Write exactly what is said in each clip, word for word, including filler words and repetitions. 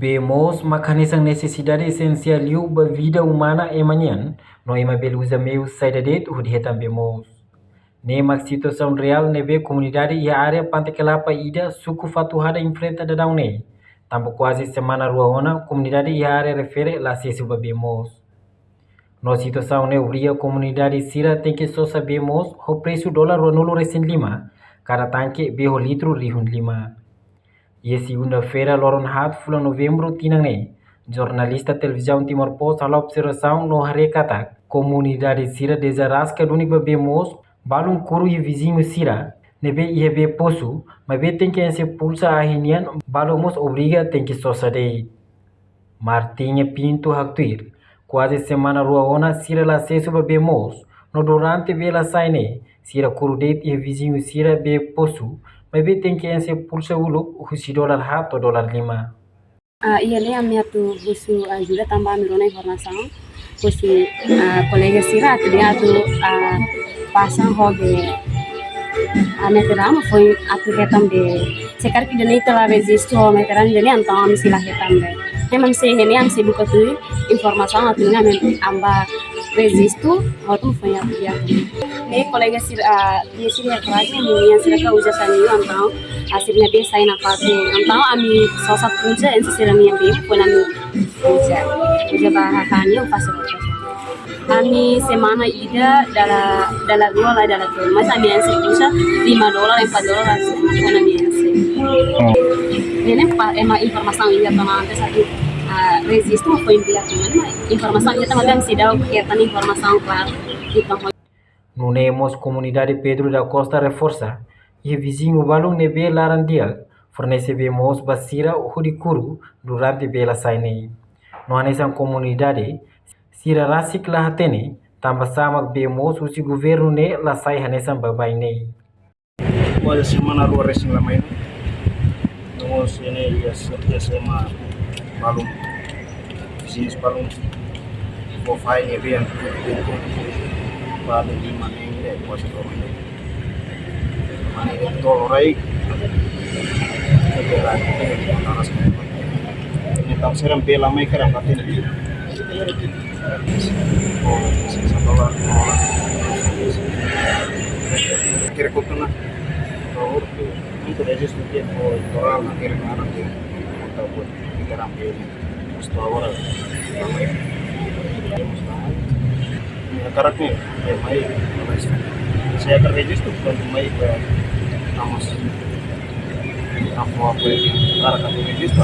Bee moos mak hanesan nesesidade esensiál liu ba vida umana ema nian, no ema bele uza meius saida de'it hodi hetan bee moos. Ne'e mak situasaun reál ne'ebé komunidade iha área Pante Kelapa ida, suku Fatuhada enfrenta daudaun ne'e. Tanba kuaze semana rua ona, komunidade iha área refere la asesu ba bee moos. No situasaun ne'e obriga komunidade sira tenke sosa bee moos ho presu dolar ruanulu resin lima kada tanke, bee ho litru rihun lima. Iha segunda-feira, loron haat, fulan Novembru tinan ne'e, jornalista Televizaun Timor Post halo observasaun no haree katak komunidade sira dezaraska duni ba bee moos balun kuru iha viziñu sira ne'ebé iha bee posu, maibé tenke enxe pulsa ahi nian, balu mós obriga tenke sosa de'it. Martinha Pinto haktuir, kuaze semana rua ona sira la asesu ba bee moos, no durante bee la sai ne'e, sira kuru de'it iha viziñu sira bee posu, maibé tenke enxe pulsa uluk husi dolar haat to'o dolar lima. Ah, iha ne'e ami atu husu ajuda tanba ami rona informasaun husi, ah, kolega sira atu dehan atu, ah, pasa ho bee, ah, meteran foin atu hetan bee. Se karik ida-ne'e ita la rejistu ho meteran ida-ne'e, entaun ami sei la hetan bee. Ne'e mak ami sei iha ne'e, ami sei buka tuir informasaun atu nune'e ami amba rejistu, hotu foin atu dia. Ne'e kolega sira, ah, iha sira iha praia, nian sira ka uza sanulu, entaun, ah, sira-nia bee sai nafatin. Entaun ami sosa pulsa, enxe sira-nia bee, foin ami uza. Uza ba hahán nian, fase rotasaun. Ami semana ida dala, dala rua lai dala tolu, mas ami enxe pulsa lima dolar, empat dolar, foin ami enxe. Hmm. Ne'e pa ema informasaun iha tanba antes atu, ah, rejistu foin dia, informasaun iha tanba ami seidauk hetan informasaun klaru. Entaun, nune'e mós komunidade Pedro da Costa reforsa, iha viziñu balun ne'ebé laran di'ak fornese bee moos ba sira hodi kuru durante bee la sai ne'e. No hanesan komunidade sira rasik la hatene tanbasá mak bee moos husi governu ne'e la sai hanesan baibain ne'e. Kuaze semana rua resin la mai. No mós ne'e iha se-, iha ema balun, viziñus balun fó fahe nia bee, balun lima ne'e, kuaze tolu ne'e. Mane tolu rai. Bee la, bee la aras. Ne'e tanba sira bee la mai, karik la hatene. Oh, satu dolar. Kira kau kena. Kalau itu, itu rejistu dia, oh, dolar, nanti ada orang dia. Atau buat pikiran dia. Hasta agora, la mai. Karik ne'e, eh, mai, mai. Se karik rejistu, kuandu mai, eh, estamos, estamos, karik rejistu.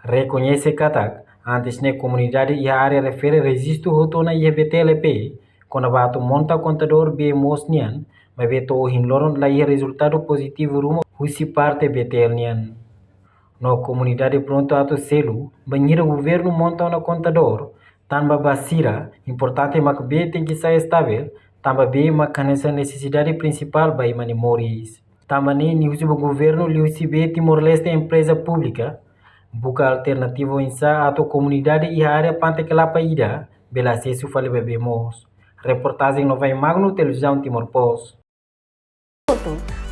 Rekoñese katak antes ne'e komunidade iha área refere rejistu hotu ona iha B T L P, kona-ba atu monta kontadór bee moos nian, maibé to'o ohin loron la iha rezultadu pozitivu ruma husi parte B T L nian. No komunidade prontu atu selu bainhira governu monta ona kontadór, tanba ba sira importante mak bee tenke sai estavel, tanba bee mak hanesan nesesidade prinsipál ba ema nia moris. Tanba ne'e nia husu ba governu liuhusi B Timor-Leste Empreza Públika buka alternativa oinsá atu komunidade iha área Pante Kelapa ida bele asesu fali ba bee moos. Reportajen Novae Magno, Televizaun Timor Post.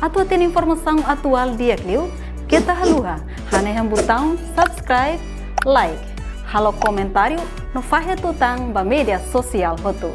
Atu hatene informasaun atuál di'ak liu, keta haluha hanehan butaun subscribe, like, halo komentáriu no fahe tutan ba média sosiál hotu.